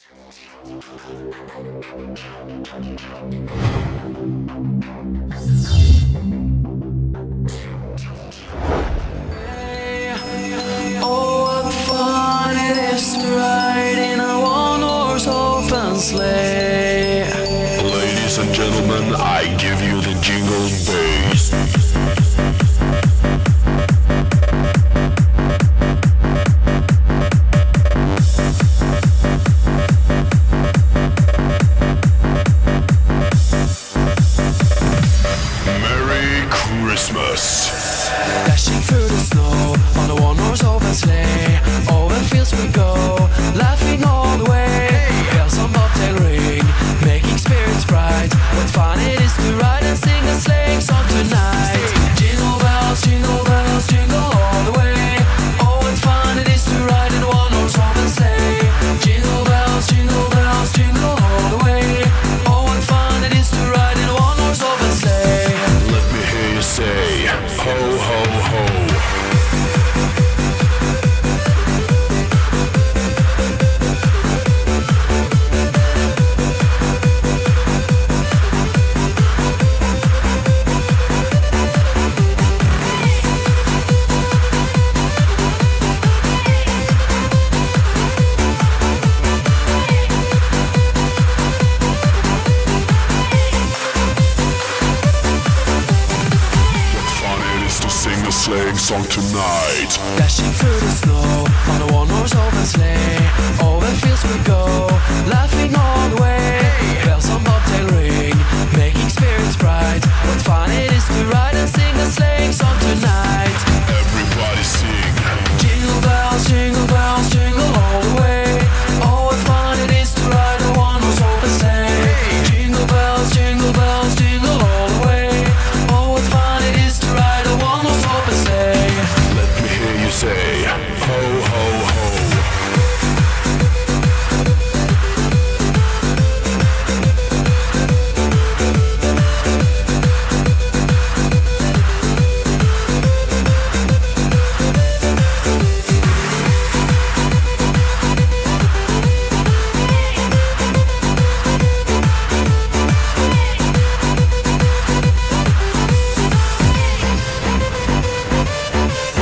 Oh, what fun it is to ride in a one-horse open sleigh. Ladies and gentlemen, I give you the jingle bass. Merry Christmas. Dashing through the snow on a one-horse open sleigh. Over fields we go, laughing all the way. Bells on bobtail ring, making spirits bright. What fun it is to ride and sing a sleighing song tonight. Jingle bells, jingle all the way. Oh, what fun it is to ride in a one-horse open sleigh. Jingle bells, jingle all the way. Oh, what fun it is to ride in a one-horse open sleigh. Let me hear you say, ho, ho, ho. Sleighing song tonight. Dashing through the snow on a one-horse open sleigh. Over fields we go, laughing all the way. Bells on bobtail ring, making spirits bright. What fun it is to ride and sing a sleighing song tonight. Everybody sing. Jingle bells, jingle all the way. Oh, what fun it is to ride a one-horse open sleigh. Jingle bells, jingle all the way. Oh, what fun it is to ride a one-horse open sleigh. Let me hear you say, ho, ho, ho.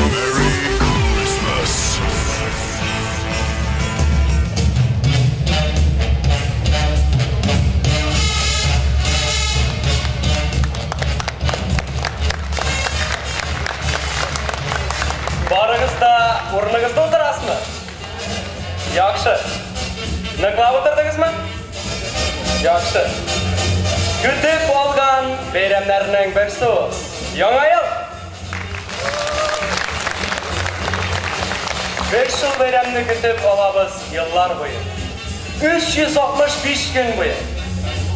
Merry Christmas. Барыгыз да урыныгызда утырасызмы? Яхшы. Ныклап утырдыгызмы? Яхшы. Көтеп алган бәйрәмнәрнең берсе ул. Яңа ел. Без шул бәйрәмне көтеп алабыз еллар буе. 365 көн буе.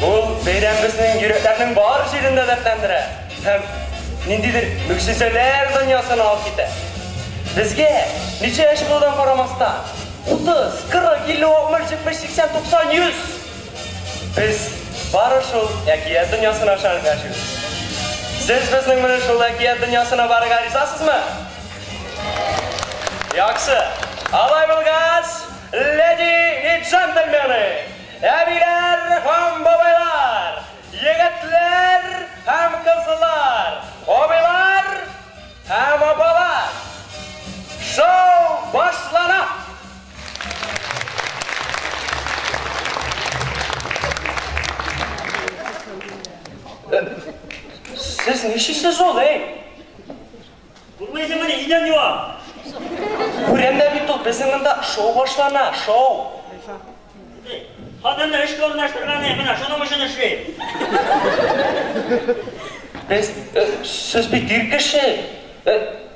Ул бәйрәм безнең йөрәкләрнең бар җирендә дәртләндерә һәм ниндидер могҗизалар дөньясына алып китә. Безгә ничә яшь булудан карамастан, 30, 40, 50, 60, 70, 80, 90, 100. Без бары шул әкият дөньясына ышанып яшибез. Сез безнең менә шул әкият дөньясына барырга ризасызмы? Яхшы. Алай булгач, леди и джентльмены, әбиләр һәм бабайлар, егетләр һәм кызлар, абыйлар һәм апалар. Шоу башлана! Сез нишисез ул, эй? Күрмәйсеңмени, идән юа. Күрәм дә бит ул, безнең монда шоу башлана, шоу. Хатынны эшкә урнаштырган, менә шуның өчен эшли. Без, сез бит ир кеше.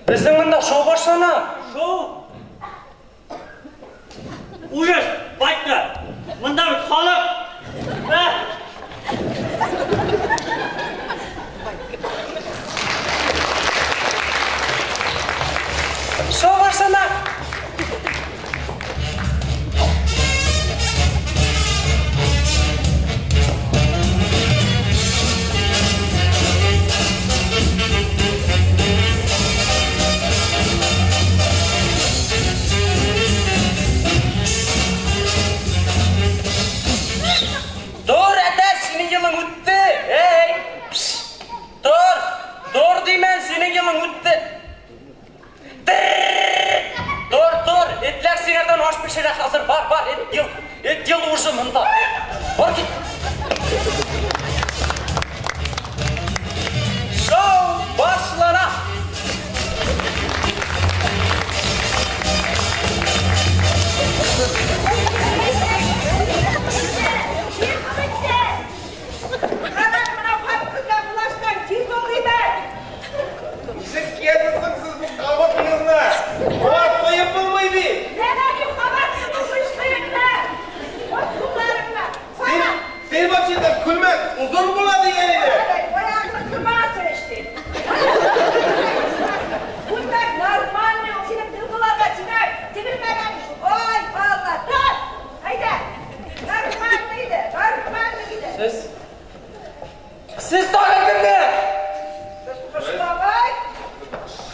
Безнең монда шоу башлана. Шоу? Ужас, батька! Монда бит халык! Шоу башлана! Сез? Сез тагын кемнәр? Шабай!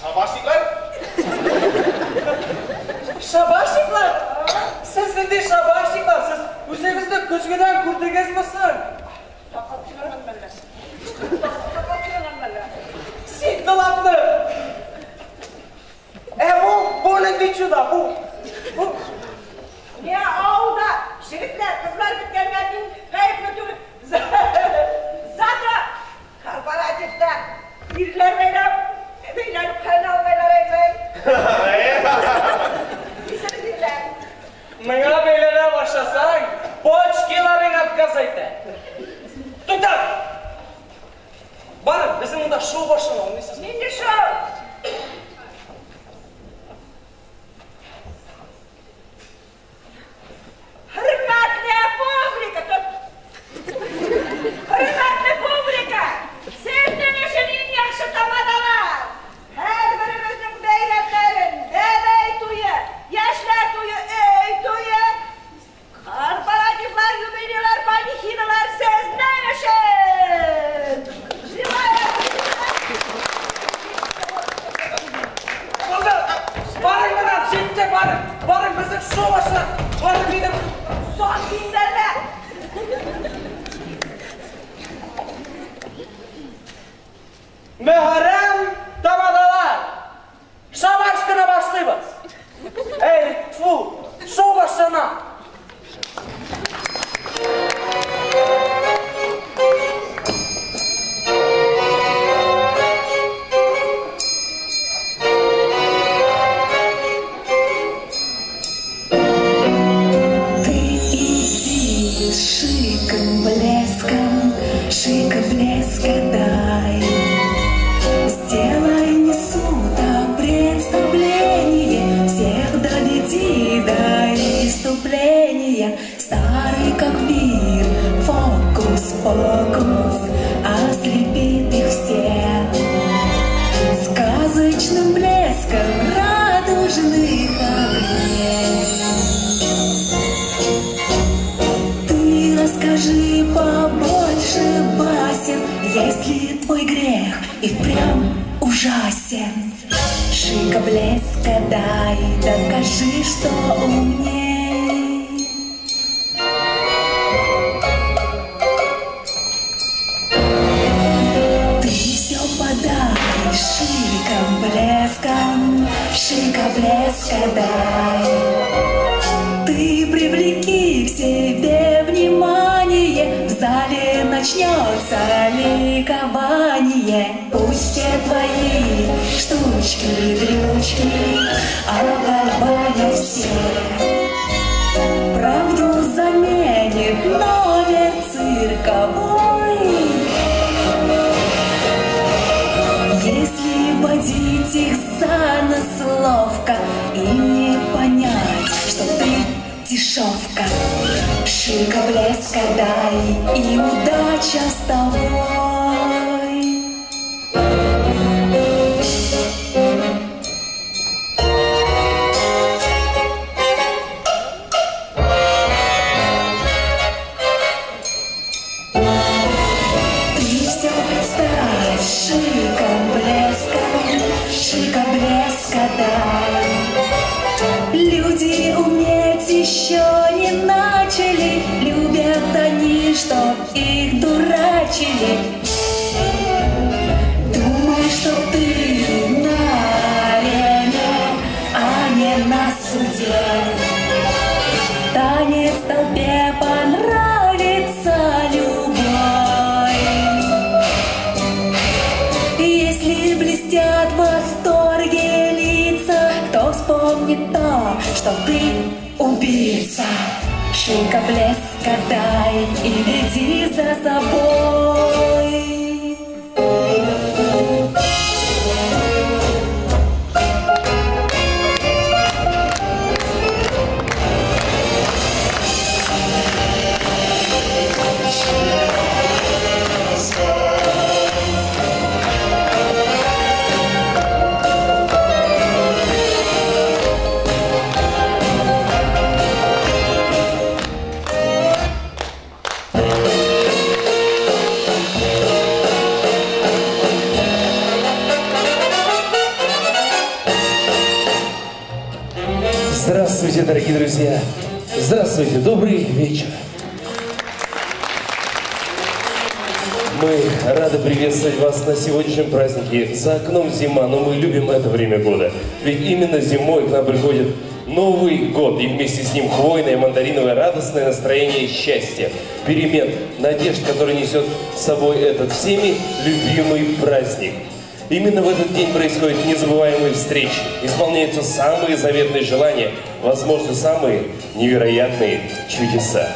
Шабашниклар? Шабашниклар? Сез нинди шабашниклар? Сез үзегезне көзгедән күрдегезме соң? Такап чыгарган мәллә. Такап чыгарган мәллә. Син тылапны! Ә бу нинди чудо? Бу. Не авылда егетләр, кызлар беткәнгә мин гаепле түгел. Зато корпоративта ирләр бәйләп, бәйләнеп хәлен алмайлар әйбәй. Исеме ирләр. Миңа бәйләнә башласаң, почкиларың отказ әйтә. Туктат! Барып, безнең монда шоу башлана, аңлыйсызмы? Нинди шоу? Хөрмәтле публика! Хөрмәтле публика! Сезнең өчен иң яхшы тамадалар! Һәрберебезнең бәйрәмнәрен, бәбәй туе, яшьләр туе, өй туе, корпоративлар, юбилейлар, панихидалар сезнең өчен! Живая! Булды! Барың моннан, җитте, барың! Барың, безнең шоу башлана! Барың, минем! Сон диндәрдә! Мөхәррәм тамадалар! Шабашканы башлыйбыз! Эй, тфу! Шоу башлана! Ты иди шиком, блеском, шика, блеска дай. Сделай не суд, а представление, всех доведи до иступления. Старый как мир, фокус-покус, ослепит их всех. Сказочным блеском радужных огней. Ты расскажи побольше басен, если твой грех и впрямь ужасен. Шика, блеска дай, докажи, что умней. Ты все подай шиком, блеском, шика, блеска дай. Ты привлеки к себе внимание, в зале начнется ликование. Пусть все твои штучки-дрючки оболванят всех. Правду заменит номер цирковой. Если водить их за нос ловко, им не понять, что ты дешевка. Шика, блеска дай, и удача с тобой. Ты все представь шиком, блеском, шика, блеска дай. Люди уметь еще не начали, любят они, чтоб их дурачили. Думай, что ты на арене, а не на суде. Танец толпе понравится любой. Если блестят в восторге лица, кто вспомнит то, что ты убийца. Шика, блеска дай и веди за собой. Здравствуйте, дорогие друзья! Здравствуйте, добрый вечер! Мы рады приветствовать вас на сегодняшнем празднике. За окном зима, но мы любим это время года. Ведь именно зимой к нам приходит Новый год, и вместе с ним хвойное, мандариновое, радостное настроение счастья, перемен, надежд, которые несет с собой этот всеми любимый праздник. Именно в этот день происходят незабываемые встречи, исполняются самые заветные желания, возможно, самые невероятные чудеса.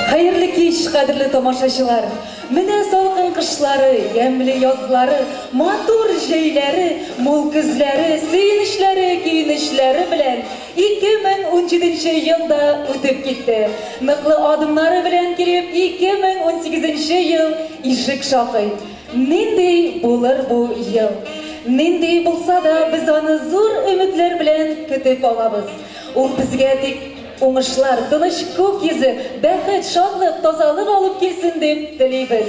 Хәерле кич, кадерле тамашачылар! Менә салкын кышлары, ямьле язлары, матур җәйләре, мул көзләре, сөенечләре, көенечләре белән 2017 ел да үтеп китте. Ныклы адымнары белән килеп 2018 ел ишек шакый. Нинди булыр бу ел? Нинди булса да без аны зур өметләр белән көтеп алабыз. Ул безгә тик уңышлар, тыныч күк йөзе, бәхет, шатлык, тазалык алып килсен дип телибез.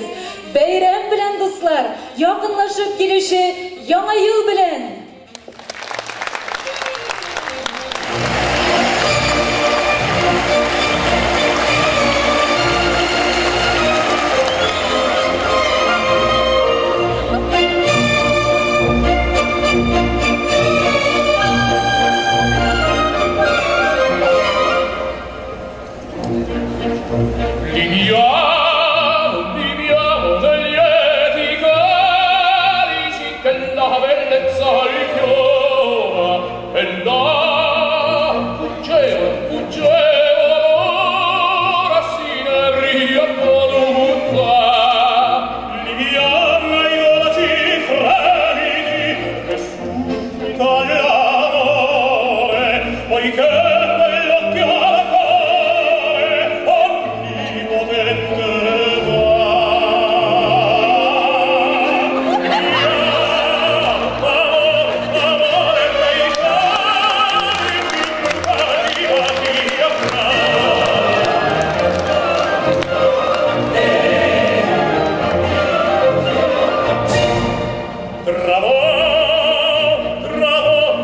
Бәйрәм белән, дуслар, якынлашып килүче Яңа ел белән! Viviamo, viviamo nei lieti calici che la bellezza rifiora, e là fuggeva, fuggeva l'ora si ne voluta. Liviamo i voci fremiti che suscita l'amore, poiché quell'occhio al cuore onnipotente va. Amore, amore dei cari più arriva Travò,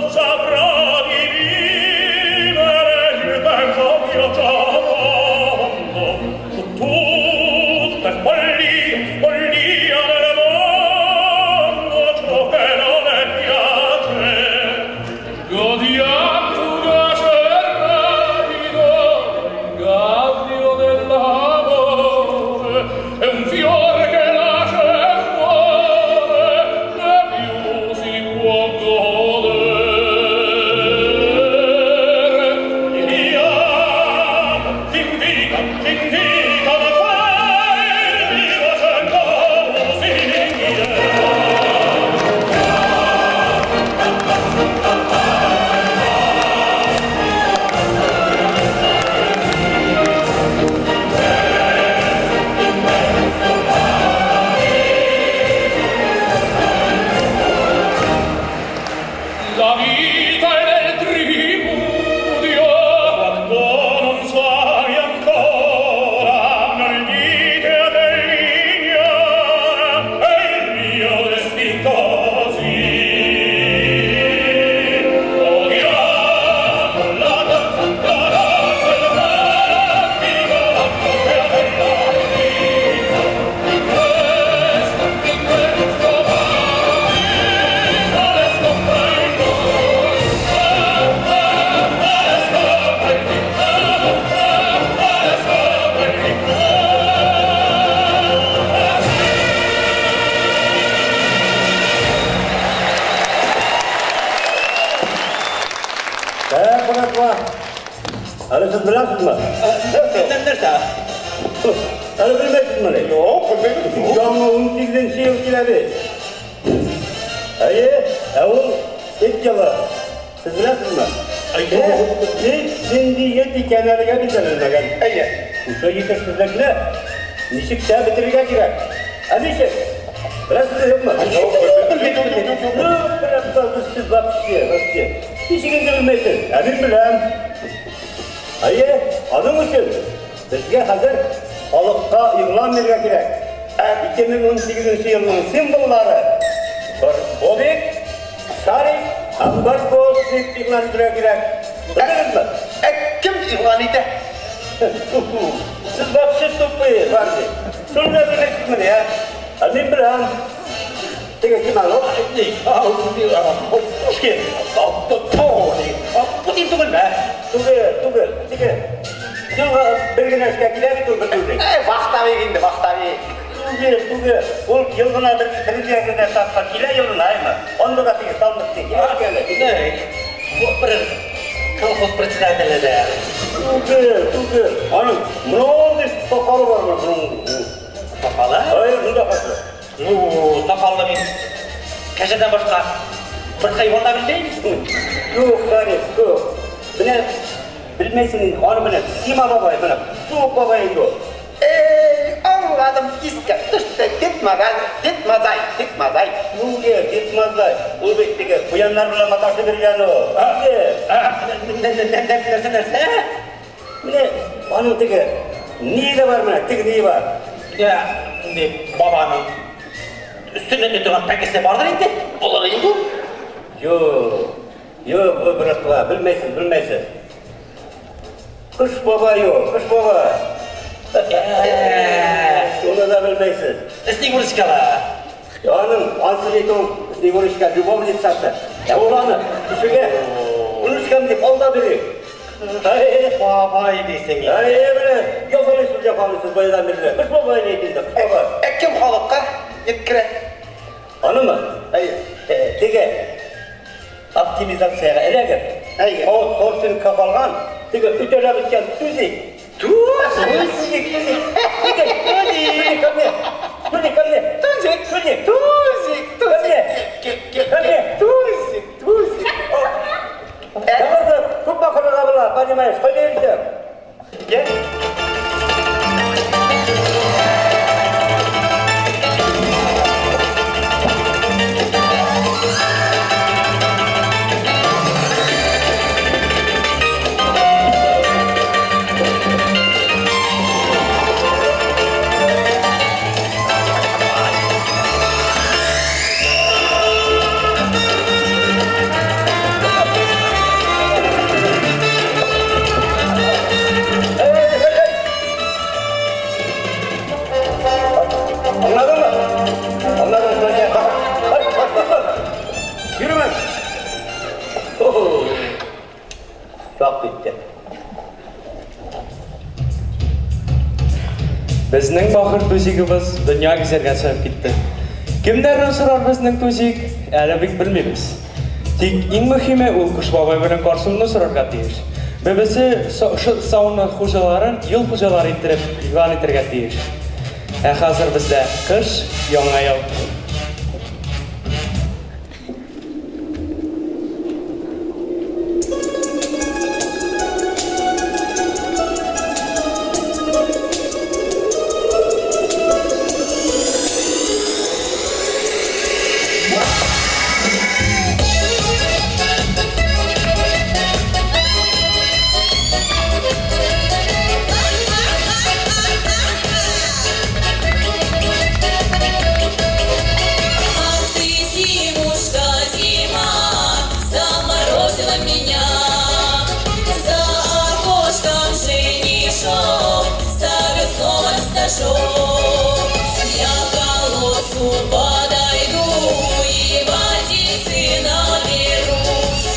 saprà di vivere il tempo mio giorno, su tutte follie, follia del mondo, ciò che non è piacer. Godiam fugace e rapido il gabbio dell'amore, è un fiore che nasce e muore, né più si può godere. Viviamo, s'invita, s'invita da quel vivo cento lusinghiere. La vita è nel tripudio, Quando non sai ancora, non dite dell'ignora, è il mio destin così. Odiamo la razza, il traffico, la coppia della vita. In questo paradiso adesso prendo, adesso prendi, adesso prendi. Кунаклар. Әле сез беләсезме? Нәрсә? Әле белмәйсезме? Юк, белмим. Яңа 18 ел килә бит. Әйе, ә ул эт елы. Сез беләсезме? Эт нинди эт икәне әлегә билгеләнмәгән. Әйе. Шушы җитешсезлекне ничек тә бетерергә кирәк. Ә ничек? Беләсезме, юкмы? Юк, белмим, юк, юк, юк. Ну, беләсез сез вообще, вообще. Ничек инде белмәйсез? Ә мин беләм. Әйе, аның өчен безгә хәзер халыкка игълан бирергә кирәк. 2018 елның символлары бер бобик, шарик һәм бер боз дип игълан итәргә кирәк. Белдегезме? Ә кем игълан итә? Сез вообще тупые, парни. Шуны да белмисезмени, ә? Ә мин беләм. Теге кем әле? Пушкин, Тони, Путин түгелме? Түгел, түгел. Теге елга бер генә эшкә килә бит ул бер түгел. Әй, вахтовик инде, вахтовик. Түгел, түгел. Ул елгына бер беренче генә тапка килә елына, әйме? Анда да теге салмык теге. Бу бер колхоз председателе дә. Түгел, түгел. Аның мондый сакалы бар моның. Сакалы? Әй, монда хәтле. Ну, сакаллы мин кәҗәдән башка бер хайван да белмим. Юк, Харис, юк. Менә белмәйсең инде, аны менә Сима бабай, менә Суык бабай инде ул. Эй, аңладым, искә төште. Дед Мазай, Дед Мазай, Дед Мазай. Түгел, Дед Мазай. Ул бит теге куяннар белән маташып йөргән ул. Түгел. Нәрсә, нәрсә? Менә аның теге ни дә бар менә, теге ни бар. Я, инде бабаның өстеннән торган пәкесе бардыр инде. Булыр инде. Юк, юк, ой, братва, белмәйсез, белмәйсез. Кыш бабай юк, Кыш бабай. Шуны да белмәйсез. Снегурочкалар. Аның ансы бит ул Снегурочка любовницасы. Ә ул аны кешегә внучкам дип алдап йөри. Әй, Бабай дисең. әй, менә яфалыйсыз, яфалыйсыз баядан бирле. Кыш бабай ни инде, Кыш бабай. Ә кем халыкка җиткерә? Анымы? Әйе. Теге оптимизациягә эләгеп, Әйе. аутсорсингка калган, теге үтәләп беткән Тузик. Тузик. Тузик, Тузик. Тузик, ко мне. Тузик, ко мне. Тузик. Тузик. Тузик, Ко мне. Тузик. Ко мне. Тузик, Тузик. Давай, күп бакырырга була, понимаешь, кайда йөрисең? Гел. Эй, эй, эй! Аңладыңмы? Аңладың, бак, бак, бак, бак, бак. Йөрмә. Чак китте. Безнең бахыр Тузигыбыз дөнья гизәргә чыгып китте. Кемнәрне сорар безнең Тузик, әле бик белмибез. Тик иң мөһиме ул Кыш бабай белән Карсуны сорарга тиеш. Бебесе сауна хуҗаларын ел хуҗалары иттереп игълан итәргә тиеш. Ә хәзер бездә кыш, яңа ел. Ах ты, зимушка, зима, заморозила меня. За окошком женишок ставит снова стажок. Я к колодцу подойду и водицы наберу.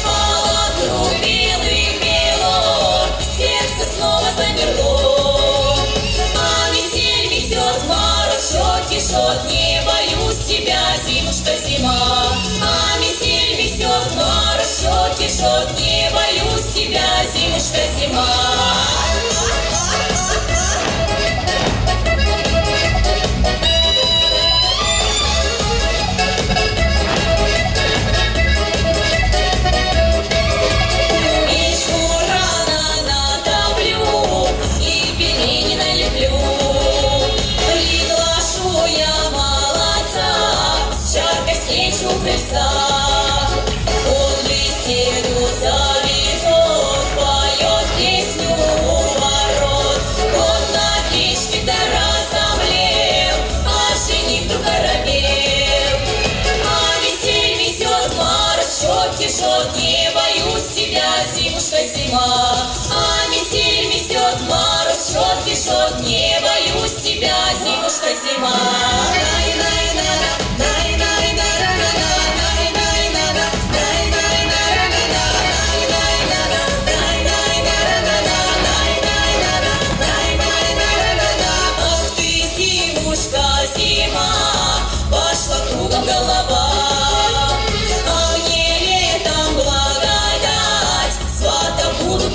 А вокруг белый бело, сердце снова замерло. А метель метет, мороз щеки жжет, не боюсь тебя, зимушка, зима. А метель метет, мороз щеки жжет, не боюсь тебя, зимушка, зима.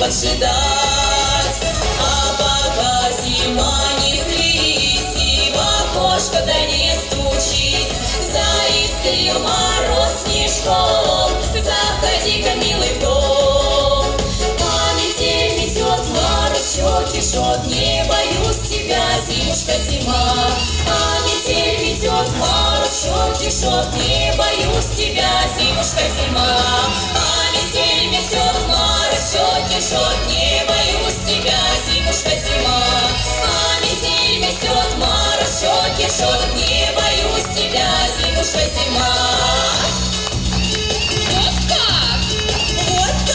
поджидать. А пока зима, не злись и в окошко да не стучись. Заискрил мороз снежком, заходи-ка, милый, в дом. А метель метет, мороз щеки жжет, не боюсь тебя, зимушка, зима. А метель метет, мороз щеки жжет, не боюсь тебя, зимушка, зима. А метель метет, мороз щеки жжет, не боюсь тебя, зимушка, зима. А метель метет, мороз щеки жжет, не боюсь тебя, зимушка, зима. Вот как! Вот так!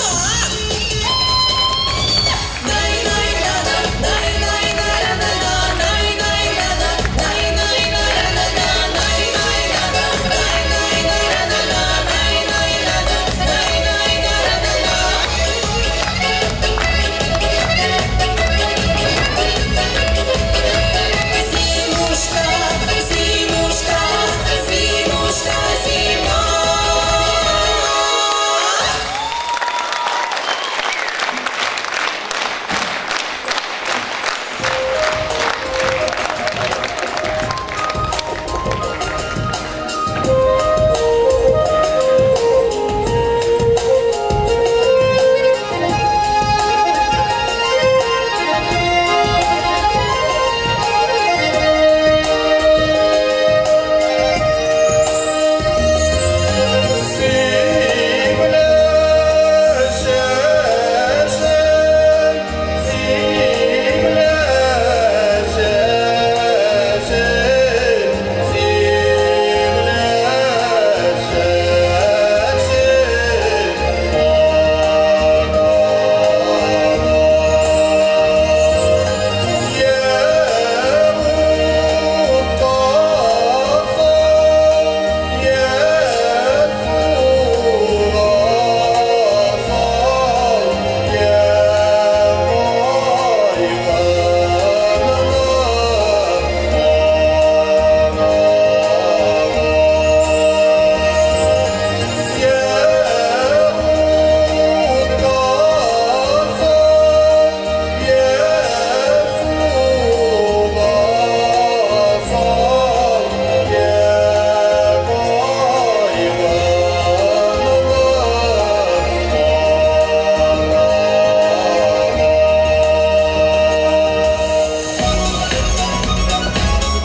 Зимушка, зимушка, зимушка, зима.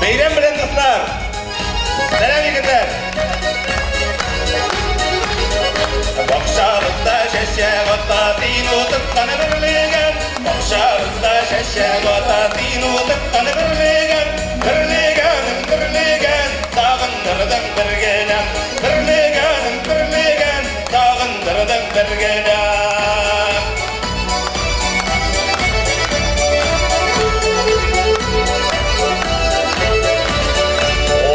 Бәйрәм белән, дуслар! Сәлам, егетләр! Бакчабызда чәчәк ата, син утырткан бөрлегән. Бакчабызда чәчәк ата, син утырткан бөрлегән. Бөрлегәнем, бөрлегән, сагындырдың бер генәм. Бөрлегәнем, бөрлегән, сагындырдың бер генәм.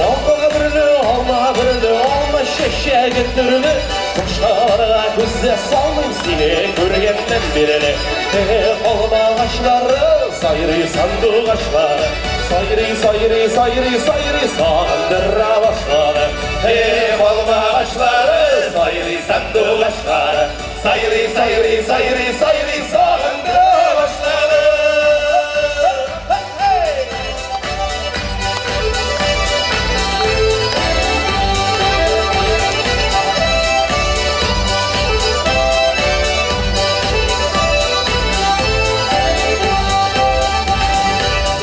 Алма бөрле, алма бөрле, алма чәчәге төрле. Башкаларга күз дә салмыйм сине күргәннән бирле. Эх, алма агачлары, сайрый сандугачлары. Сайрый, сайрый, сайрый, сайрый, сагындыра башлады. Эх, алма агачлары, сайрый сандугачлары. Сайрый, сайрый, сайрый, сайрый, сагындыра башлады.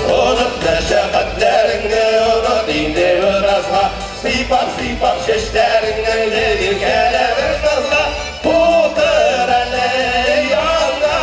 Онут мәшәкатьләреңне, онут инде беразга. Сыйпап, сыйпап чәчләреңне, иркәлә бер кызга. Утыр әле яңа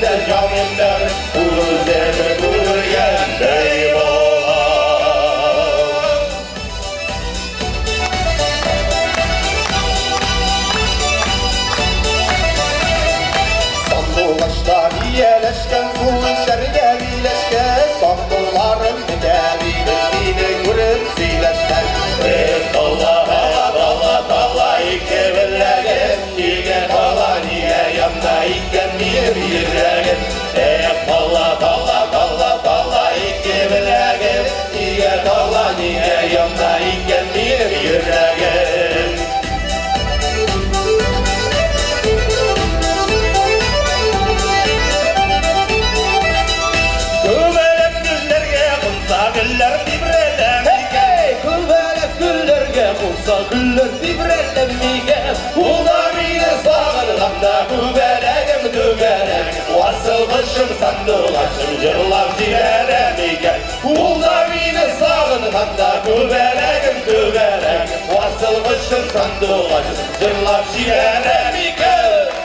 дә җаным Күзләре күргәндәй булам. Сандугачлар ияләшкән, су эчәргә биләшкән, Сандуларым бетә минем, сине күреп сөйләшкән. Тала, тала, тала, ике беләгем, нигә тала, нигә янда икән минем йөрәгем. Тала, тала, тала, тала, ике беләгем, нигә тала, нигә янда икән минем йөрәгем. Күбәләк гөлләргә кунса гөлләр тибрәлә микән? Күбәләк гөлләргә кунса гөлләр тибрәлә микән? Ул да мине сагынганда күбәләгем түгәрәк, Асыл кошым, сандугачым җырлап җибәрә микән? Ул да мине сагынганда күбәләгем түгәрәк, Асыл кошым, сандугачым җырлап җибәрә микән?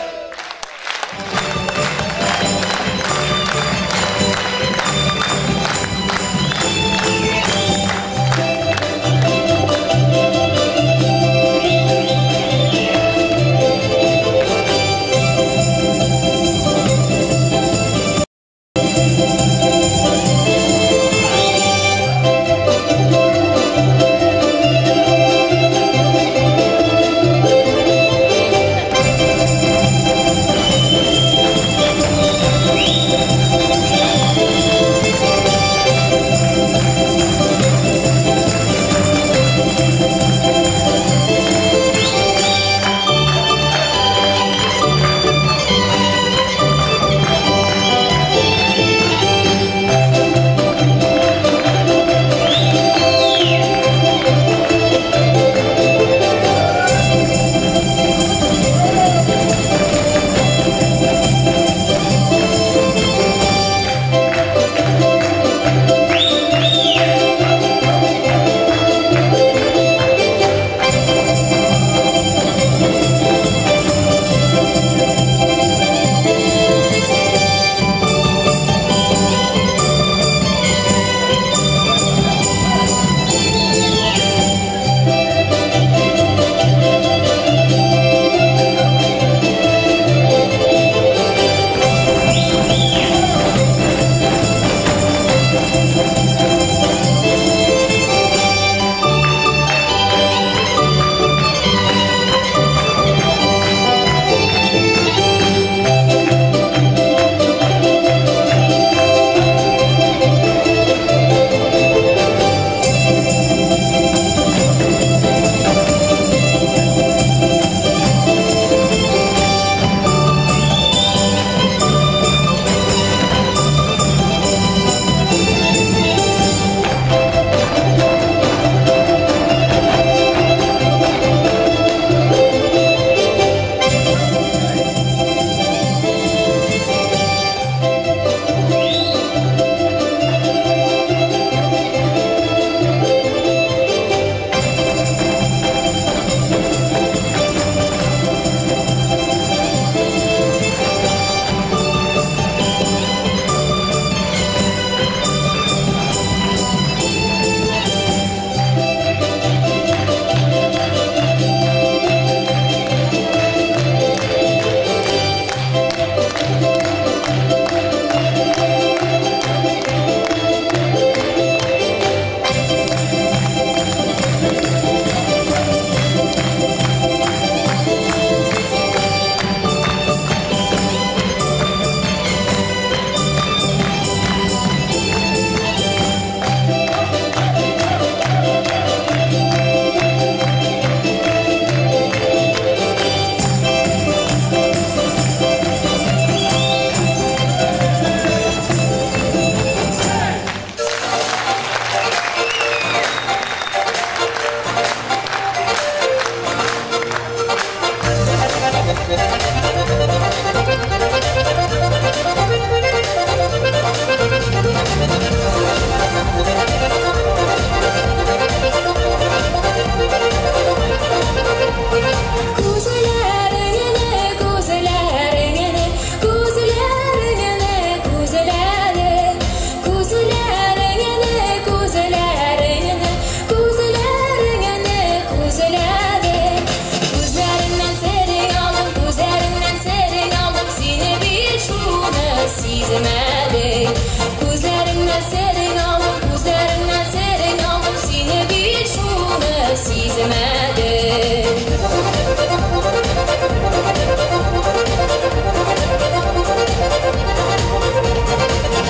Күзләреңнән серең алдым, күзләреңнән серең алдым, сине бит шуны сизмәдем.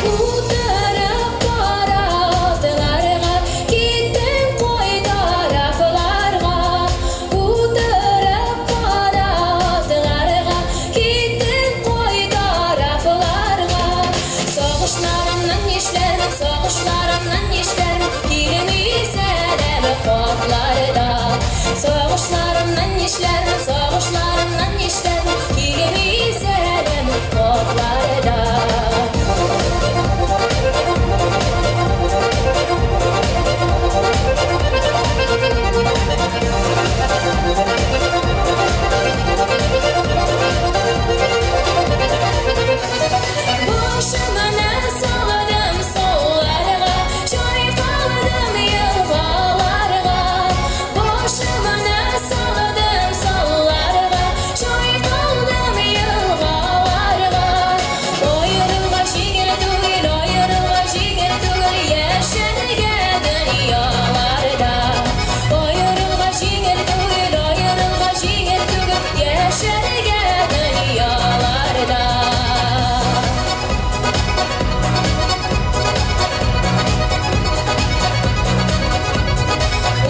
Утырып бара атларга, киттем кай тарафларга. Утырып бара атларга, киттем кай тарафларга. Сагышларымнан нишләрмен, сагышларымнан нишләрмен, килми сәлам хатларда. Сагышларымнан нишләрмен, сагышларымнан нишләрмен, килми сәлам хатларда. Башымны салдым суларга, чайкалдым елгаларга. Башымны салдым суларга, чайкалдым елгаларга. Аерылга җиңел түгел, аерылга җиңел түгел, яшәргә дөньяларда. Аерылга җиңел түгел, аерылга җиңел түгел, яшәргә дөньяларда.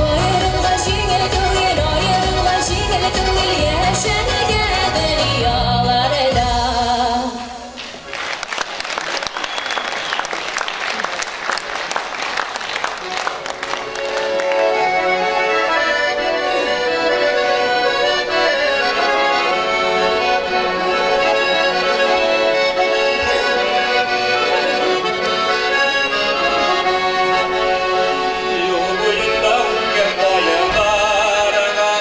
Аерылга җиңел түгел, аерылга җиңел түгел, яшәргә дөньяларда. Юл буенда үткән каеннарга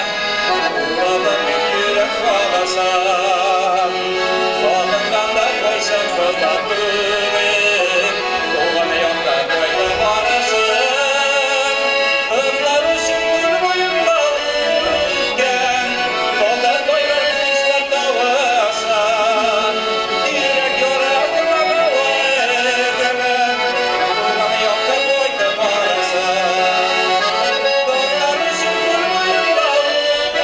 Урадым мин йөрәк сагышын. Сагынганда кайчан сызлап күңел, Туган якка кайтып барышын. Кызлар өчен күл буенда үткән Таллар кайрар кушлар тавышын. Йөрәк ярасы күңел, Туган якка кайтып барышын. Кызлар өчен күл буенда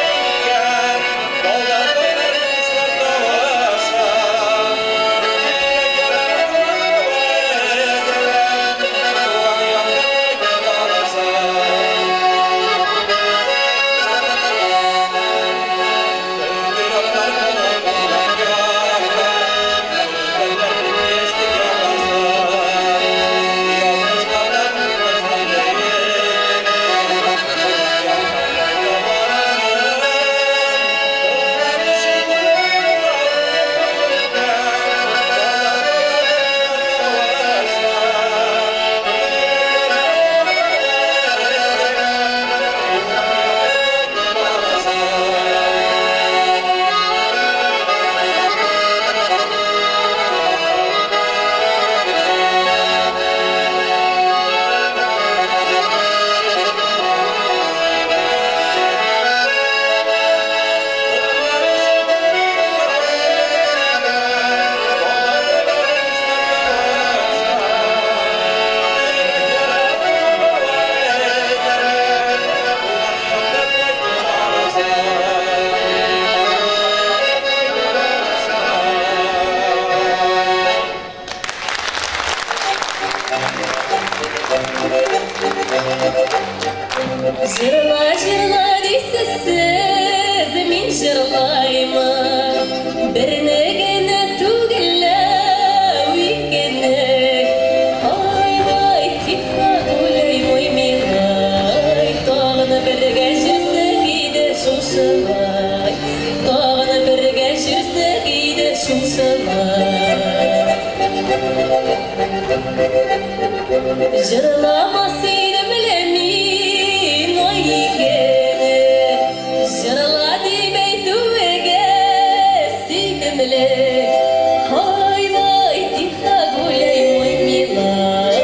үткән Таллар кайрар кушлар тавышын. Йөрәк ярасы күңел, Туган якка кайтып барышын. Җырла, җырла дисез сез, мин җырлаймын. Берне генә түгел лә, икене. Ай-вай, тихо гуляй, мой милый. Тагын бергә йөрсәк иде шушылай. Тагын бергә йөрсәк иде шушылай. Җырламас идем лә мин, ай икене. Җырла дип әйтүегә сөйкемле. Ай-вай, тихо гуляй, мой милый.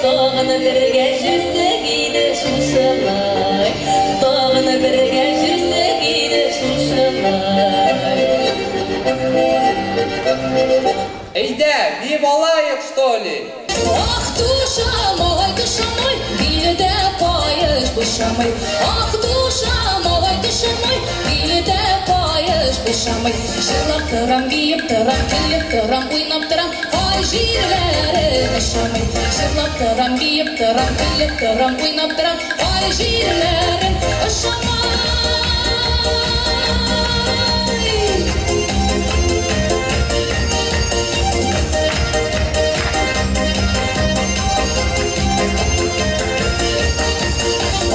Тагын бергә йөрсәк иде шушылай. Тагын бергә йөрсәк иде шушылай. Әйдә, биеп алайык, что ли? Ах, душа! ошамый. Ах, душа мой, душа мой, билдә каеш бушамый. Җырлап торам, биеп торам, көлеп торам, уйнап торам, кай җирләрем ошамый. Җырлап торам, биеп торам, көлеп торам, уйнап торам, кай җирләрем ошамый.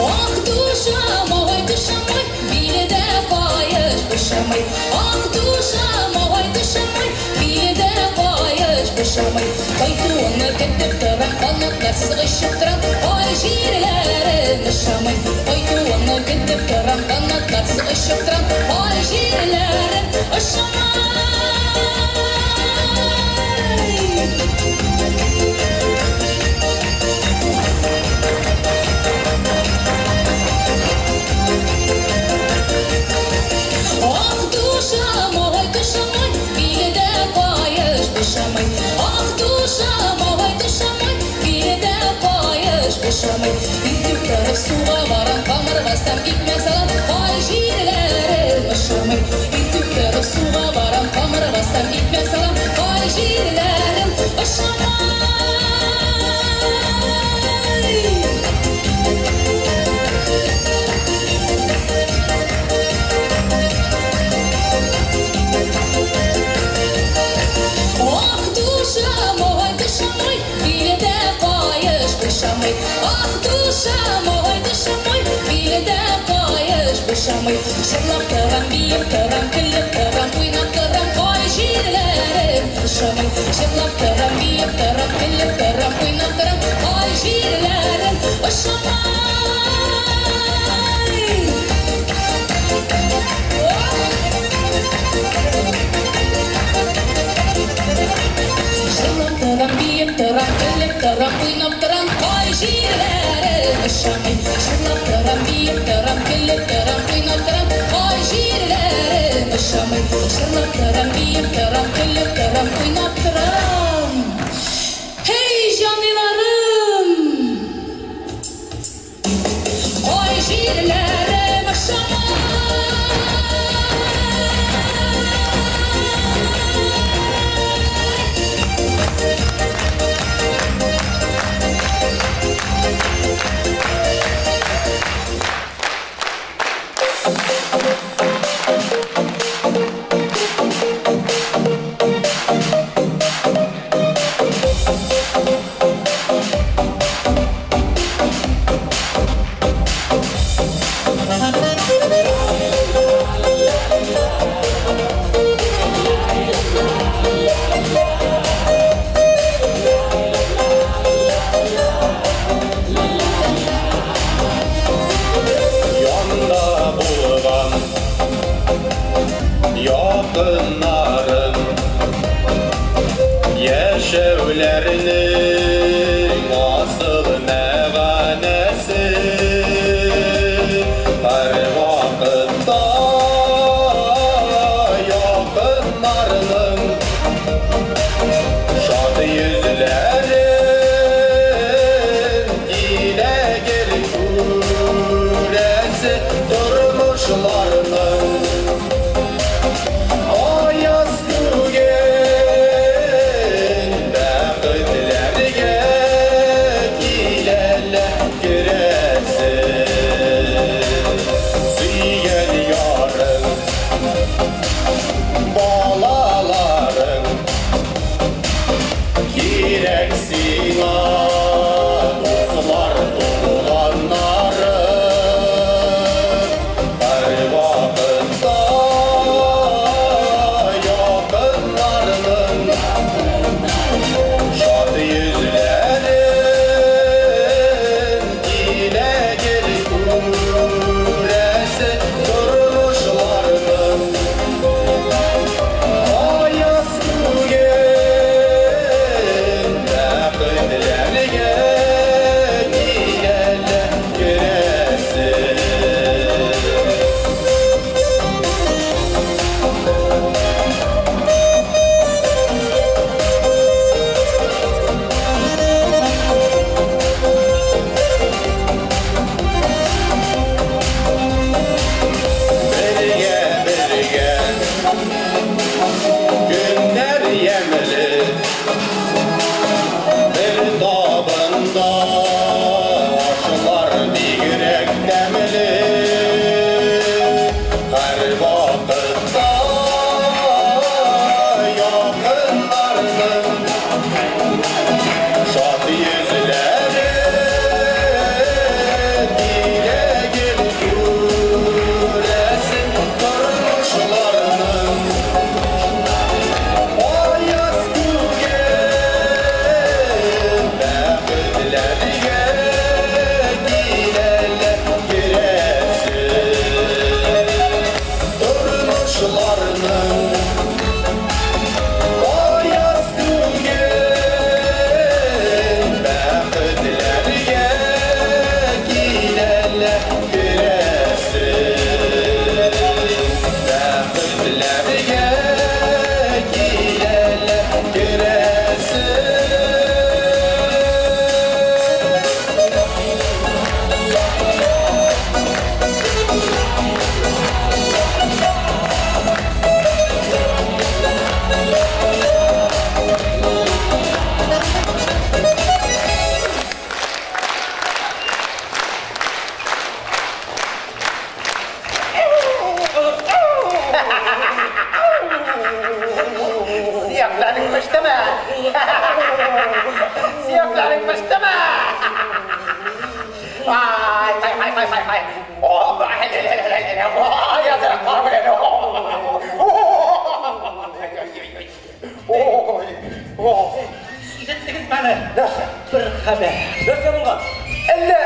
Ах, душа мой, душа мой, билдә каеш бушамый. Ах, душа мой, душа мой, билдә каеш бушамый. Кайтуыңны көтеп торам, канатларсыз очып торам, кай җирләрем ошамый. Кайтуыңны көтеп торам, канатларсыз очып торам, кай җирләрем ошамый. Ах, душа мой, душа мой, билдә каеш бушамый. Ах, душа мой, душа мой, билдә каеш бушамый. Йөзеп торып суга барам, камыр басам, икмәк салам, кай җирләрем ошамый. Йөзеп торып суга барам, камыр басам, икмәк салам, кай җирләрем ошамый. Ах, душа мой, душа мой, билдә каеш бушамый. Ах, душа мой, душа мой, билдә каеш бушамый. Җырлап торам, биеп торам, көлеп торам, уйнап торам, кай җирләрем ошамый. Җырлап торам, биеп торам, көлеп торам, уйнап торам, кай җирләрем ошамый. Җырлап торам, биеп торам, көлеп торам, уйнап торам, кай җирләрем ошамый. Җырлап торам, биеп торам, көлеп торам, уйнап торам, кай җирләрем ошамый. Җырлап торам, биеп торам, көлеп торам, уйнап торам. Һей, җаныйларым! Кай җирләрем ошамый. Янда булган якыннарым Яшәүләренең асыл мәгънәсе Һәрвакытта якыннарның Шат йөзләрен килә күрәсе тормышларның Аяз түгел бәхетләрен хәбәр. Нәрсә булган? Әллә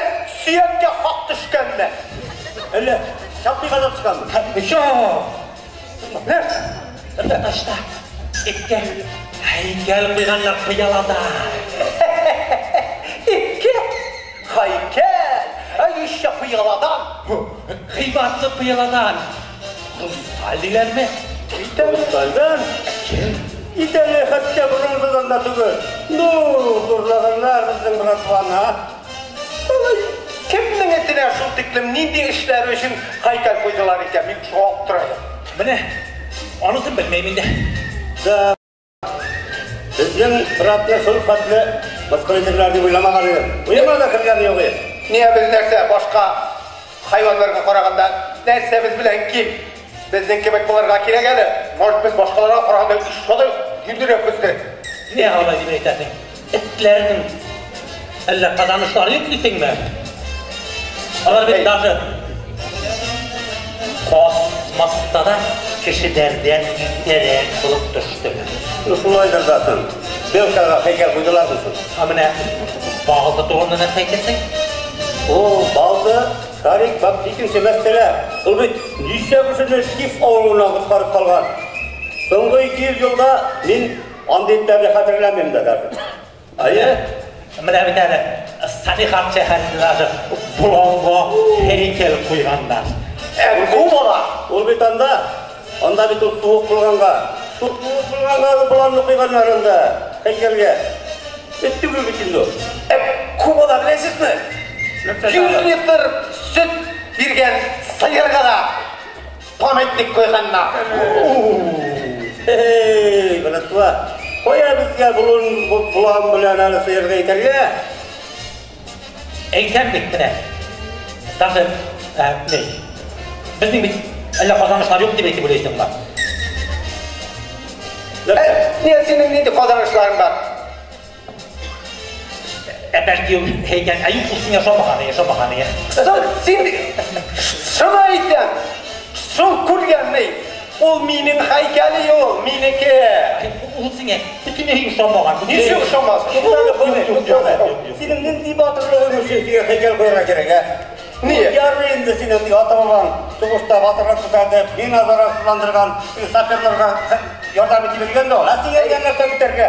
сөяккә хак төшкәнме? Әллә чапыйга да төшкәнме? Юк. Нәрсә? Ташта эткә һәйкәл куйганнар пыяладан. Эткә һәйкәл! Әй, еще пыяладан. Кыйбатлы пыяладан. Хрусталь диләрме? Хрустальдан? Итәле хәтта бронзадан да түгел. Ну, зурлаганнар безнең братваны, а? Алай кемнең этенә шул тиклем нинди эшләре өчен һәйкәл куйдылар икән? Мин шуңа аптырыйм. Менә анысын белмәйм инде. Да. Безнең братны шул хәтле мыскыл итерләр дип уйламаган идем. Уема да кергән юк иде. Ния без нәрсә башка хайваннарга караганда нәрсәбез белән ким? Безнең кебек булырга кирәк әле. Может, без башкаларга караганда еще да юньлерәк бездер. Ни алай дип әйтәсең? Этләрнең әллә казанышлары юк дисеңме? Алар бит даже космоста да кешеләрдән иртәрәк булып төштеләр. Ну, шулайдыр да соң. Белкага һәйкәл куйдылармы соң? Ә менә Балды турында нәрсә әйтәсең? О, Балды, Шарик, бак, икенче мәсьәлә. Ул бит ничә кешене тиф авыруыннан коткарып калган. Соңгы 200 елда мин андый этләрне хәтерләмим дә даже. Әйе. Менә бит әле Салихард шәһәрендә даже боланга һәйкәл куйганнар. Кубала! Ул бит анда, анда бит ул суык булганга. Шул суык булганга боланны куйганнар анда һәйкәлгә. Эт түгел бит инде ул. Кубада беләсезме? 100 литр сөт биргән сыерга да памятник куйганнар. Эй, братва, кая безгә болан белән әле сыерга әйтергә? Әйтәм бит менә. Даже, ни, безнең бит әллә казанышлар юк дип әйтеп уйлыйсыңмы? Ни синең нинди казанышларың бар? Бәлки ул һәйкәл, ә юк, ул сиңа ошамаган, ошамаган. Соң син шуны әйтәм. Шул күргәнне, ул минем һәйкәле ул, минеке. Ул сиңа бөтенләй ошамаган. Ничек ошамас? Синең нинди батырлыгың өчен сиңа һәйкәл куярга кирәк, ә? Ни? Ярый инде синең ата-бабаң сугышта батырлык күрсәтеп, мина зарарсызландырган саперларга ярдәм итеп йөргән дә ул. Ә сиңа нәрсә көтәргә?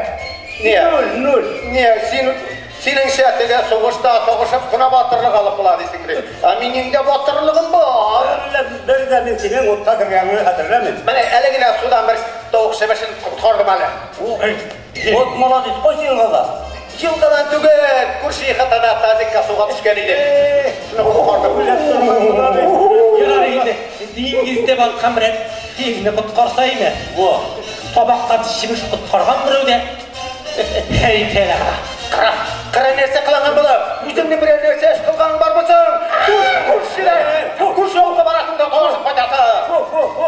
Ни? Нуль, нуль. Ни, син синеңчә теге сугышта сугышып кына батырлык алып була дисең бит. Ә минем дә батырлыгым бар. Бер дә мин синең утка кергәнеңне хәтерләмим. Менә әле генә судан бер тавык чебешен коткардым әле. Вот молодец, кайсы елгада? Елгадан түгел, күрше ихатада тазикка суга төшкән иде. Шуны коткардым. Ярар инде, диңгездә баткан берәр тиңне коткарса иде. Во. Табактан чебеш коткарган берәү дә һәйкәл ага. Кара, кара нәрсә кылган була? Үзеңне берәр нәрсә эш кылганың бармы соң? Күршеләр, күрше авылга барасың да талашып кайтасың. Фу, фу, фу.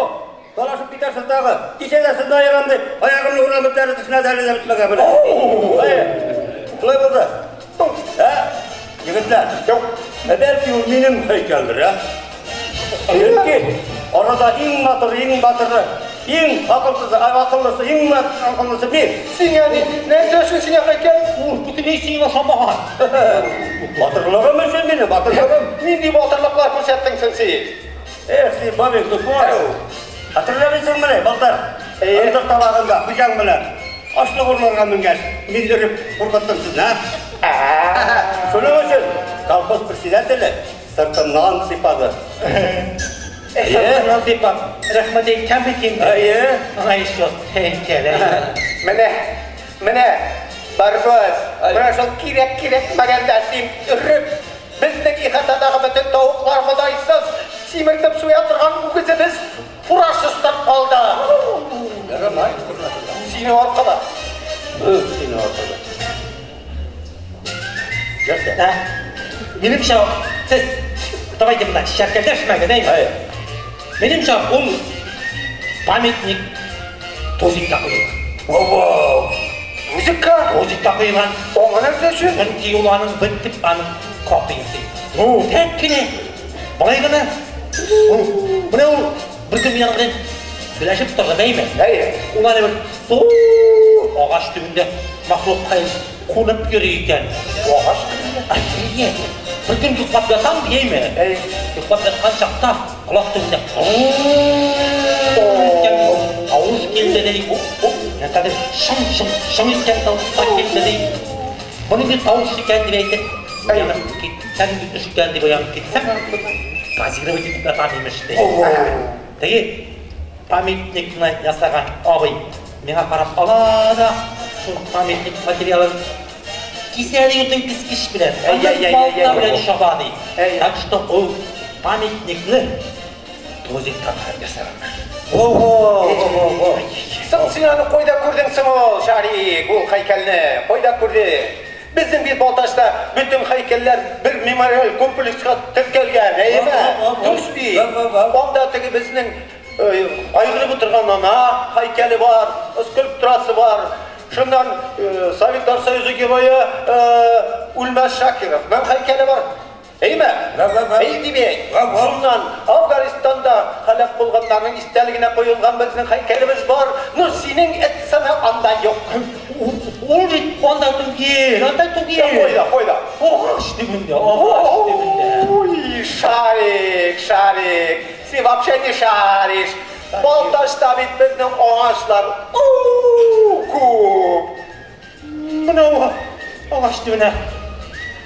Талашып китәрсең тагы. Кичә дә сында ярам дип, аягымны урап бетерде, төшенә дә әле дә бетмәгән менә. Әйе. Шулай булды. Ә, егетләр, Юк. Ә бәлки ул минем һәйкәлдер, ә? Чөнки арада иң матур, иң батыры, иң акылсызы, акыллысы, иң акыллысы мин. Сиңа ни? Нәрсә өчен сиңа һәйкәл? Ул бөтенләй сиңа ошамаган. Батырлыгым өчен минем, батырлыгым. Нинди батырлыклар күрсәттең соң син? Эх, син, бабик, тупой. Хәтерләмисеңмени, былтыр? Ындыр табагында хуҗаң белән ашлык урларга менгәч, мин өреп куркыттым сезне, ә? Шуның өчен колхоз председателе сыртымнан сыйпады. Сыртымнан сыйпап, рәхмәт әйткән бит инде. Әйе. Аңа еще һәйкәл. Менә, менә, Барбос, менә шул кирәк-кирәкмәгәндә син өреп, безнең ихатадагы бөтен тавыклар Ходайсыз симертеп суя торган үгезебез фуражсыз торып калды. Ярамай. Синең аркада. Синең аркада. Нәрсә? Ә? Минемчә, сез давайте менә чәркәлдәшмәгез, әйме? Әйе. Минемчә, ул памятник тозикка куелган. Во-во! Музыка? Тозикка куелган. Аңа нәрсә өчен? Чөнки ул аның бер тип аның копиясе. Тәк кенә. Болай гына. Менә ул бер көн мин аның белән сөйләшеп тордым, әйме? Әйе. Ул аны бер зур Агач төбендә махлуккай кунып йөри икән. Агач төбендә? Әйе. Бер көн йоклап ятам дияме? Йоклап яткан чакта колак төбендә тавыш килде ди. Нәрсәдер шың-шың шың иткән тавышлар килде ди. Бу нинди тавыш икән дип әйтеп, уянып китсәм, төш икән дип уянып китсәм, позировать итеп ятам имеш ди. Теге памятникны ясаган абый миңа карап ала да, шул памятник материалын кисә ди утын кискеч белән, балта белән чаба ди. Так что ул памятникны Тузик татар ясаганнар. Ого! Соң син аны кайда күрдең соң ул, Шарик, ул һәйкәлне? Кайда күрдең? Безнең бит Балтачта бөтен һәйкәлләр бер мемориаль комплекска теркәлгән, әйеме? Дөрес бит. Анда теге безнең кайгырып утырган ана һәйкәле бар, скульптурасы бар. Шуннан Советлар Союзы герое Үлмәс Шакировның һәйкәле бар. Әйме? Әй димәк. Шуннан Афганистанда һәлак булганнарның истәлегенә куелган безнең һәйкәлебез бар. Ну, синең эт сыны анда юк. Ул бит анда түгел, анда түгел. Кайда, кайда? Агач төбендә, агач төбендә. Ой, Шарик, Шарик, син вообще не шаришь. Балтачта бит безнең агачлар күп. Менә ул агач төбенә.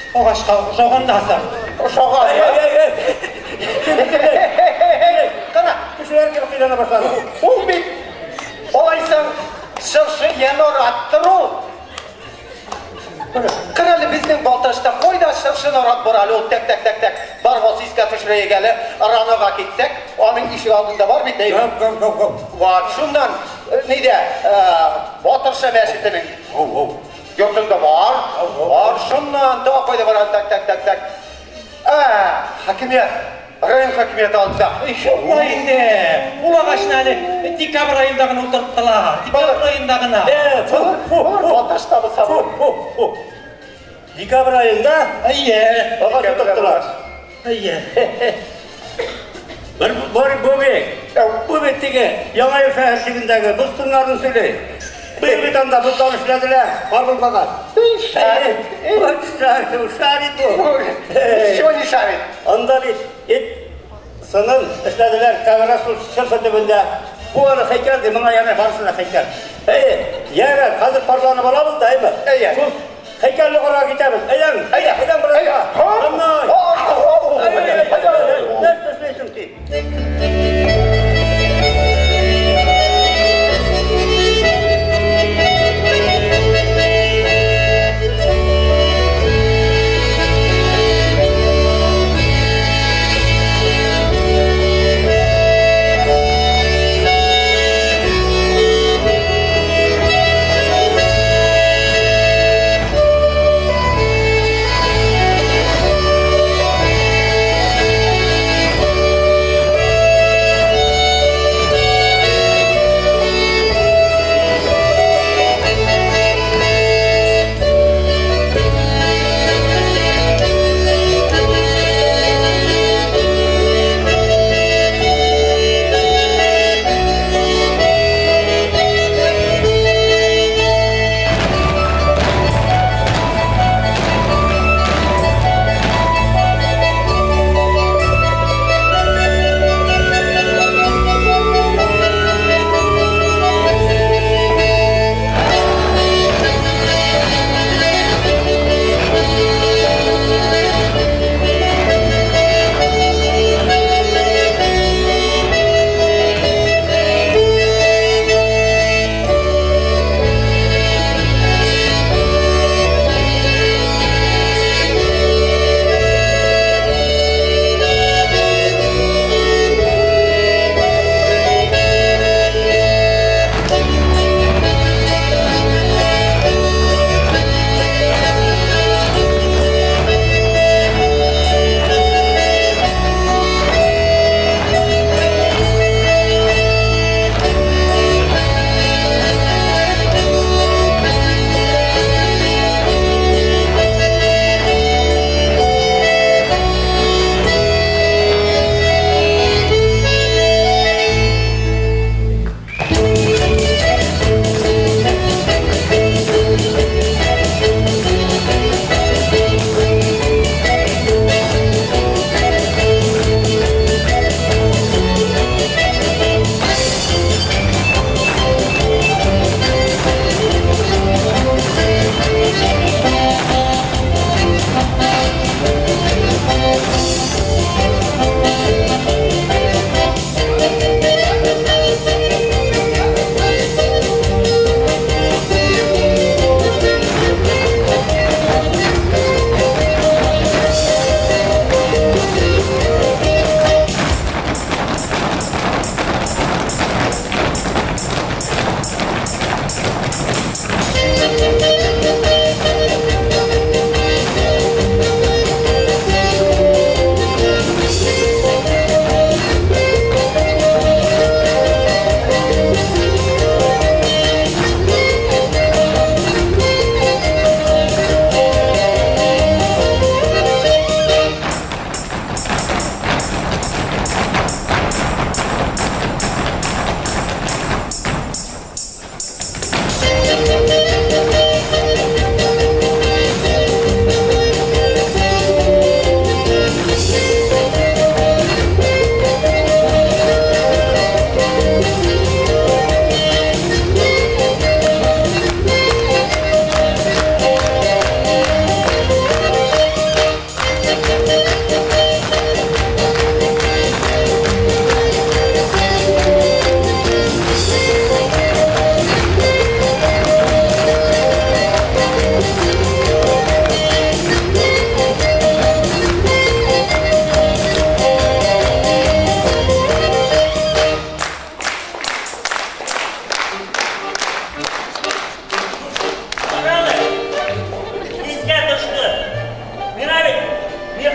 Агачка ошаган да соң. Ошаган. Кара, кешеләр килеп әйләнә башлады. Ул бит алайсаң чыршы я нараттыр ул. Кара әле безнең Балтачта кайда чыршы нарат бар әле ул тәк тәк тәк тәк. Барбас искә төшерәйек әле. Ранога китсәк, аның ишек алдында бар бит, әйе. Вот, шуннан нидә, Батырша мәчетенең йортында бар. Бар, шуннан тагы кайда бар әле, так так так так. Хакимият, район хакимияте алдында. Шулай инде. Ул агачны әле декабрь аенда гына утырттылар. Декабрь аенда гына. Балтачта булса бу. Декабрь аенда? Әйе. Агач утырттылар. Әйе. Бер Бобик, бу бит теге Яңа ел шәһәрчегендәге боз сыннарын сөйли. Быел бит анда боздан эшләделәр, кар булмагач. Шарик. Шарик, шарик бу. Чего не шарит? Анда бит эт сынын эшләделәр, кәгәрә шул чыршы төбендә. Бу аны һәйкәл ди, моңа янә барысы да һәйкәл. Әйе, ярар, хәзер парланып алабыз да, әйме? Әйе. Шул һәйкәлне карарга китәбез. Әйдәң, әйдә, әйдәң бераз. Нәрсә эшлисең син?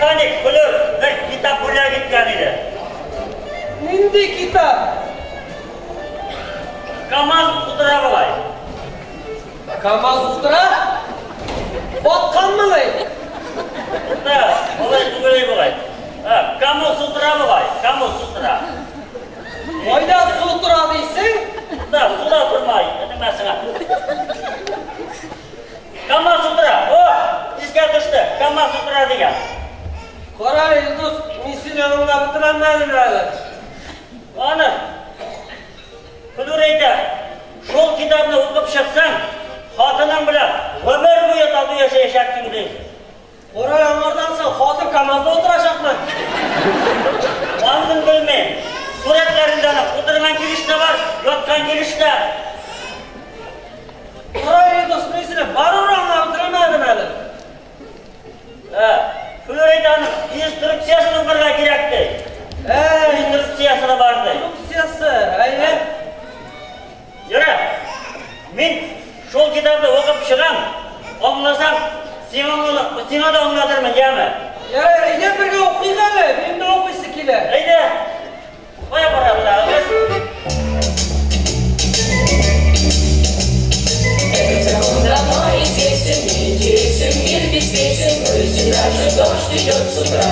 Механик Флүр бер китап бүләк иткән иде. Нинди китап? КамАЗ утыра болай. КамАЗ утыра? Батканмыни? Да, болай түгел болай. КамАЗ утыра болай, КамАЗ утыра. Кайда су тора дисең? Да, суда тормай, нимәсенә. КамАЗ утыра. О, искә төште. КамАЗ утыра дигән. Кара, Илдус, мин синең яныңда бетерәм әле. Аны Флүр әйтә, шул китапны укып чыксаң, хатының белән гомер буе тату яшәячәксең ди. Кара, аңардан соң хатын КамАЗда утырачакмы? Анысын белмим. Сурәтләрендә утырган килеш тә бар, яткан килеш тә. Кара, Илдус, мин сине барыбер аңлап бетерәмәдем әле. Флүр әйтә, аның инструкциясын укырга кирәк ди. Инструкциясы да бар ди. Инструкциясы, әйе. Йөрә, мин шул китапны укып чыгам, аңласам, сиңа да аңлатырмын, яме? Ярар, әйдә бергә укыйк әле, минем дә укыйсы килә. Әйдә. Кая барабыз тагы без? Этот закон давно известен, не интересен мир без песен, но и всегда же дождь идет с утра.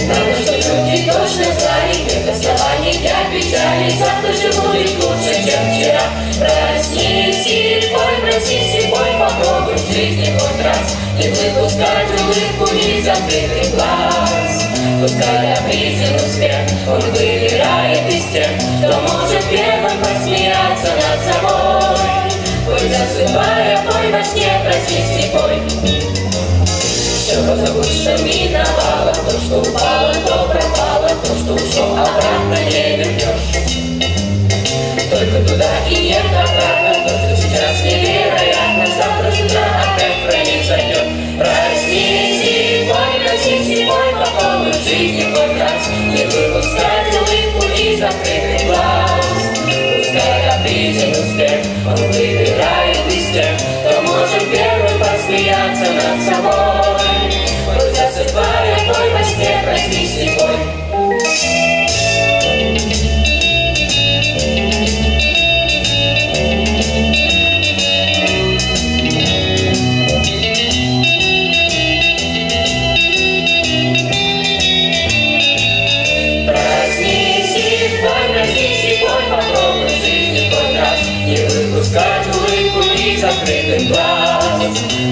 Надо, чтоб люди точно знали, нет оснований для печали, завтра же будет лучше, чем вчера. Проснись и пой, проснись и пой, попробуй в жизни хоть раз не выпускать улыбку из закрытых глаз. Пускай капризен успех, он выбирает из тех, кто может первым посмеяться над собой. Пой, засыпая, пой во сне, проснись и пой. Все позабудь, что миновало, то, что упало, то пропало, то, что ушло, обратно не вернешь. Только туда и нет обратно, то, что сейчас невероятно, завтра с утра опять произойдет. Проснись и пой, проснись и пой, попробуй в жизни хоть раз не выпускать улыбку из закрытых глаз. Пускай капризен успех, он выбирает из тех, кто может первым посмеяться над собой. Пой, засыпая, пой во сне, проснись и пой. Проснись и пой, проснись и пой, попробуй в жизни хоть раз не выпускать улыбку из закрытых глаз.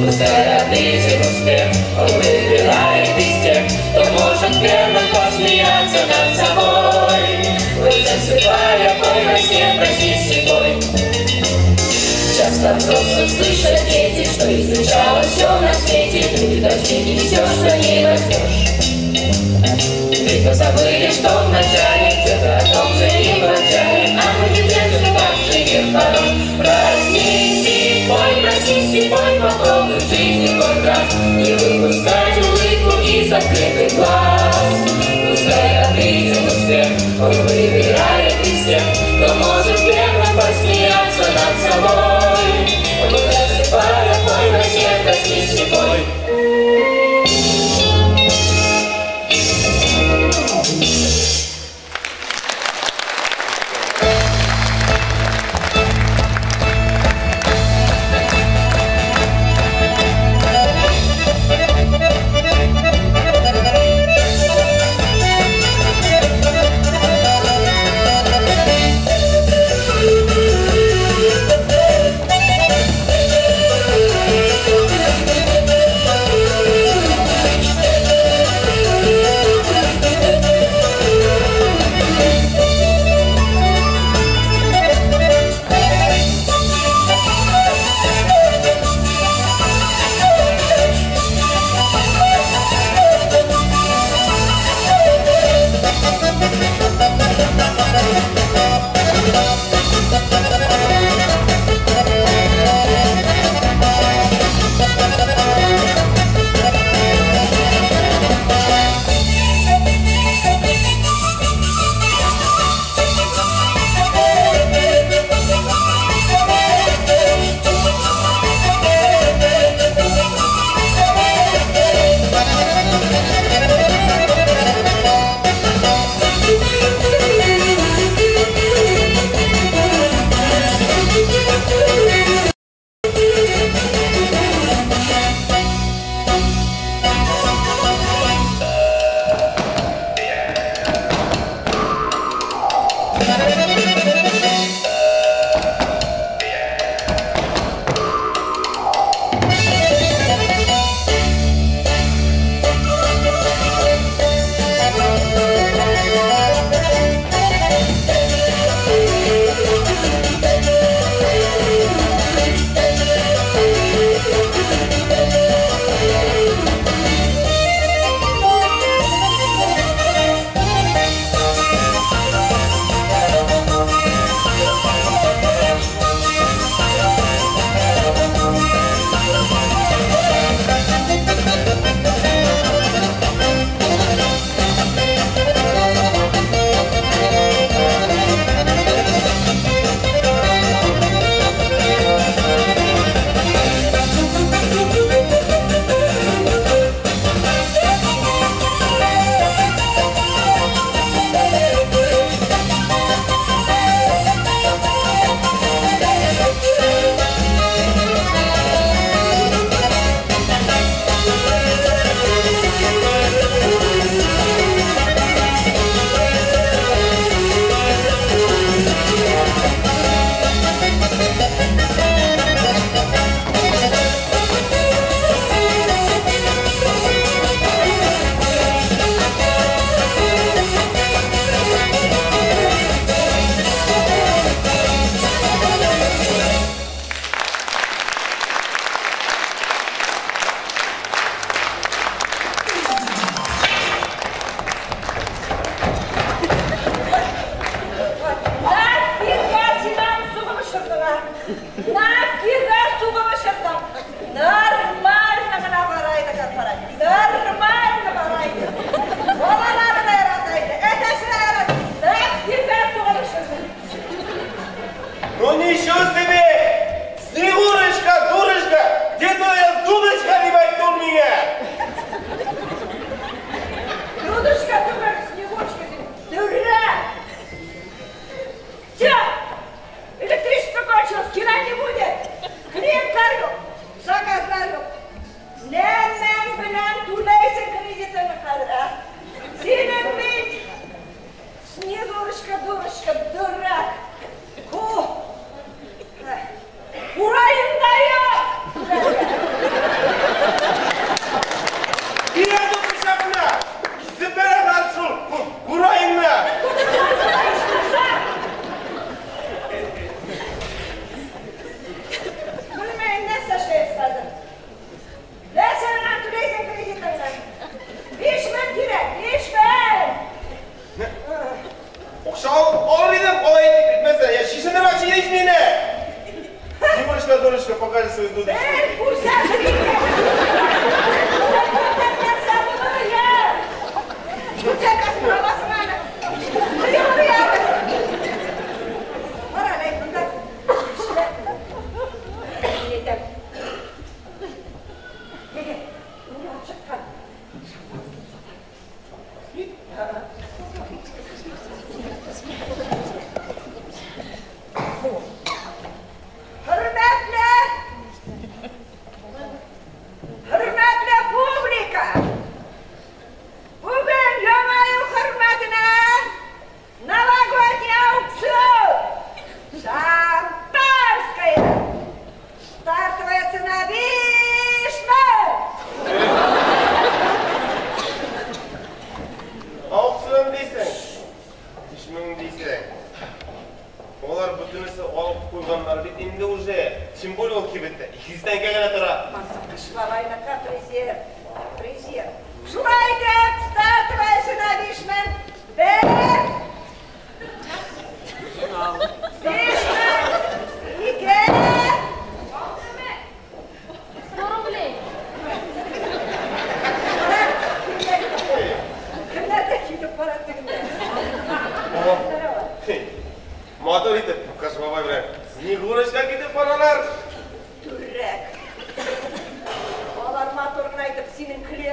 Пускай капризен успех, он выбирает из тех, кто может первым посмеяться над собой. Пой, засыпая, пой во сне, проснись и пой. Часто взрослых слышат дети, что изучала все на свете, люди должны и все, что не возьмешь. Ведь позабыли, что вначале где-то о том же и ворчали, а мы не детстве так же мир хорош. Проснись и пой, проснись и пой, попробуй в жизни хоть раз не выпускать улыбку из закрытых глаз. Пускай капризен успех, он выбирает из тех, кто может первым посмеяться над собой. Пой, засыпая, пой во сне, проснись и пой.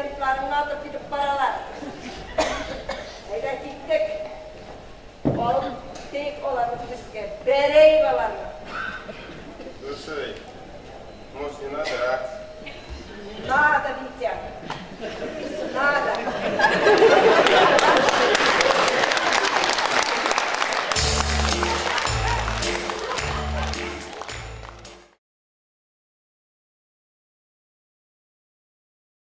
Динамитларыңны атып китеп баралар. Әйдә, киттек. Алып китик аларны үзебезгә. Бәрәйек аларны. Слушай, может, не надо, а? Надо, Витя.